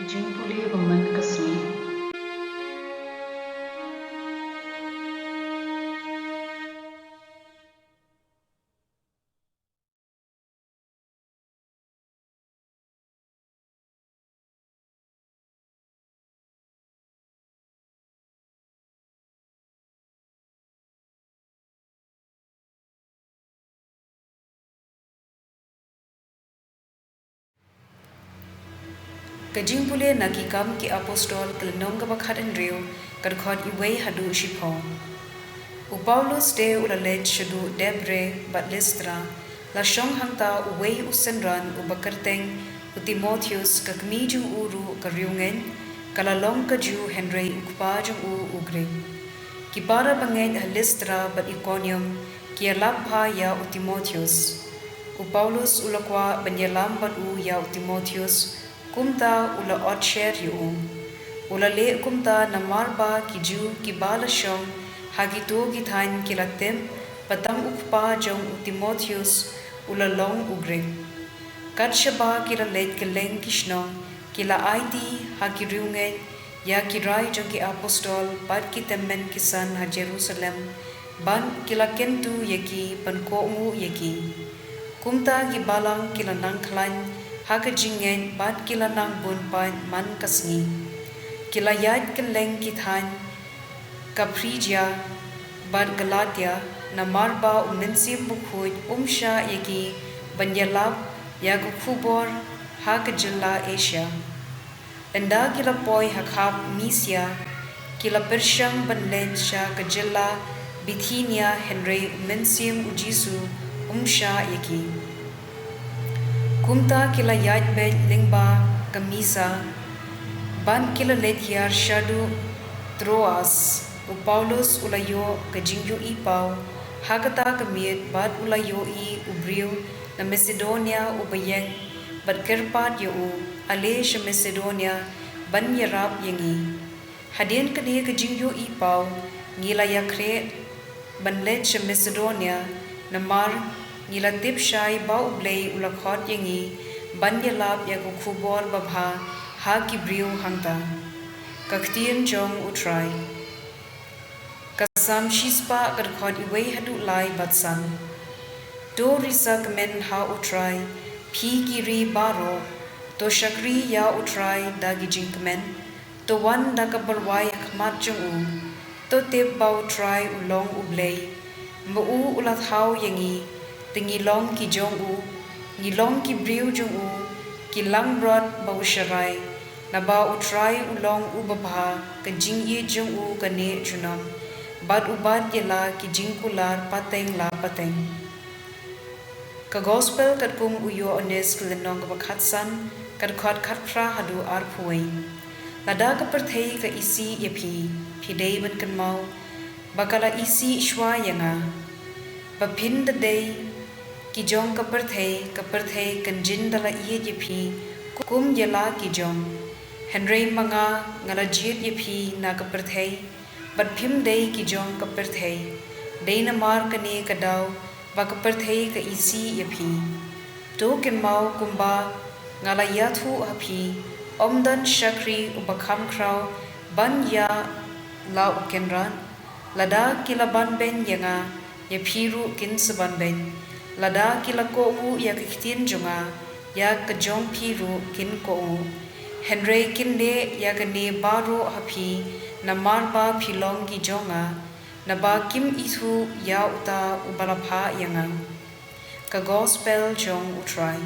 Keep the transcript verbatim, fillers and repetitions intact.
Jingpule ba man ka sngi. Ka Jingpule na Ki Kam ki Apostol, ka lynnong kaba khathynriew, ka dkhot wei haduh shiphew. U Paulus te u la leit shaduh Derbe bad Listra, la shong hangta uwei u synran uba kyrteng u Timotheus, ka kmie jong u ruh ka riewngeit, ka la long ka Jiw hynrei u kpa jong u u Grik. Ki para bangeit ha Listra bad Ikonium ki ïalap bha ïa u Timotheus. U Paulus u la kwah ban ïalam bad u ïa u Timotheus, kumta u la ot sher ïa u. U la leh kumta namar ba ki Jiw kiba la shong ha kito ki thaiñ ki la tip ba tang u kpa jong u Timotheus u la long u Grik. Kat shaba ki la leit kylleng ki shnong, ki la aiti ha ki riewngeit ïa ki rai jong ki apostol bad ki tymmen ki san ha Jerusalem, bad ki la kyntu ïa ki ban kohnguh ïa ki. Kumta ki balang ki la nang khlaiñ ha ka jingngeit bad ki la nang bun paid man ka sngi. Ki la ïaid kylleng ki thaiñ ka Phrijia bad Galatia, namar ba u Mynsiem Bakhuid um shah ïa ki ban ïalap ïa ka khubor ha ka jylla Asia. Ynda ki la poi ha khap Misia, ki la pyrshang ban leit sha ka jylla Bithinia, hynrei u Mynsiem u Jisu um shah ïa ki. Kumta ki la ïaid beit lyngba ka Misia, bad ki la leit hiar shaduh Troas. U Paulus u la ïoh ka jingïohipaw ha kata ka miet bad u la ïohi u briew na Masedonia uba ïeng bad kyrpad ïa u, ale sha Masedonia ban ïarap ïa ngi. Hadien kane ka jingïohipaw ngi la ïakhreh ban leit sha Masedonia, namar ngi la tip shai ba U Blei u la khot ïa ngi ban ïalap ïa ka khubor babha ha ki briew hangta. Ka ktien jong U Trai. Ka Salm shispah, ka dkhot wei haduh lai bad san. To risa kmen ha U Trai, phi ki ri baroh. To shakri ïa U Trai da ki jingkmen. To wan da ka byrwai ha khmat jong u. To tip ba U Trai u long U Blei. Ma u u la thaw ïa ngi, te ngi long ki jong u, ngi long ki briew jong u, ki langbrot ba u sharai. Naba U Trai u long u babha, ka jingïeit jong u ka neh junom, bad u bat ïa la ki jingkular pateng la pateng. Ka Gospel katkum u Ïoannis, ka lynnong kaba khatsan, ka dkhot khatphra haduh arphew wei. Lada ka pyrthei ka isih ïa phi, phi dei ban kynmaw ba ka la isih shuwa ïa nga. Ba phin da dei ki jong ka pyrthei, ka pyrthei kan jin da la ïeit ïa phi kum ïa la ki jong. Hynrei ma nga, nga la jied ïa phi na ka pyrthei, bad phim dei ki jong ka pyrthei. Dei namar kane ka daw ba ka pyrthei ka isih ïa phi. To kynmaw kumba nga la ïathuh ha phi, ym don shakri uba kham khraw ban ïa la u kynrad. Lada ki la banbeiñ ïa nga, ïa phi ruh kin sa banbeiñ. Lada ki la kohnguh ïa ka ktien jong nga, ïa ka jong phi ruh kin kohnguh. Hynrei kin leh ïa kane baroh ha phi, namar ba phi long ki jong nga, naba kim ithuh ïa uta uba la phah ïa nga. Ka Gospel jong U Trai.